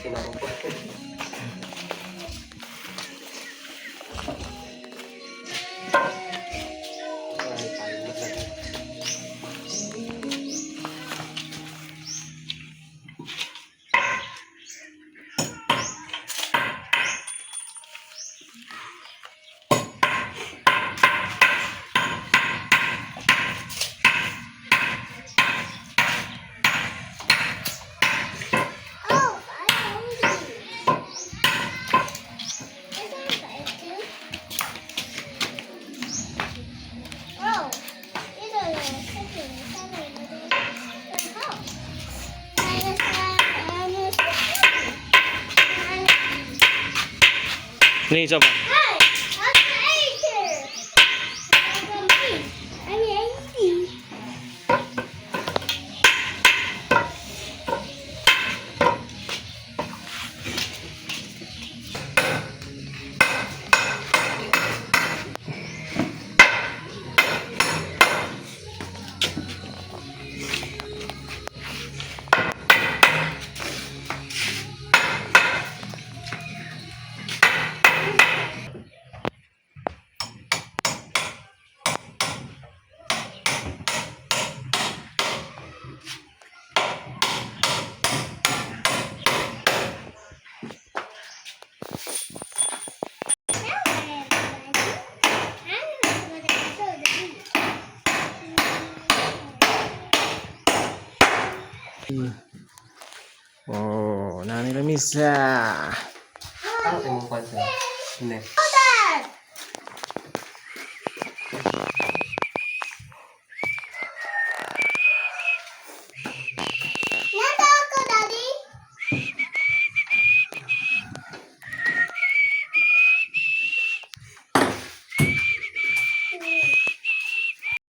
Sino ko? Ay, tayo na lang. Oh, I'm hungry. Is that five too? Oh, ito yung second, seven, oh. Ni isa pa. Hey, I'm later. I'm empty. Now everybody, I'm gonna show the Oh, nani lamisa. Ano imong kwan sir? Ne.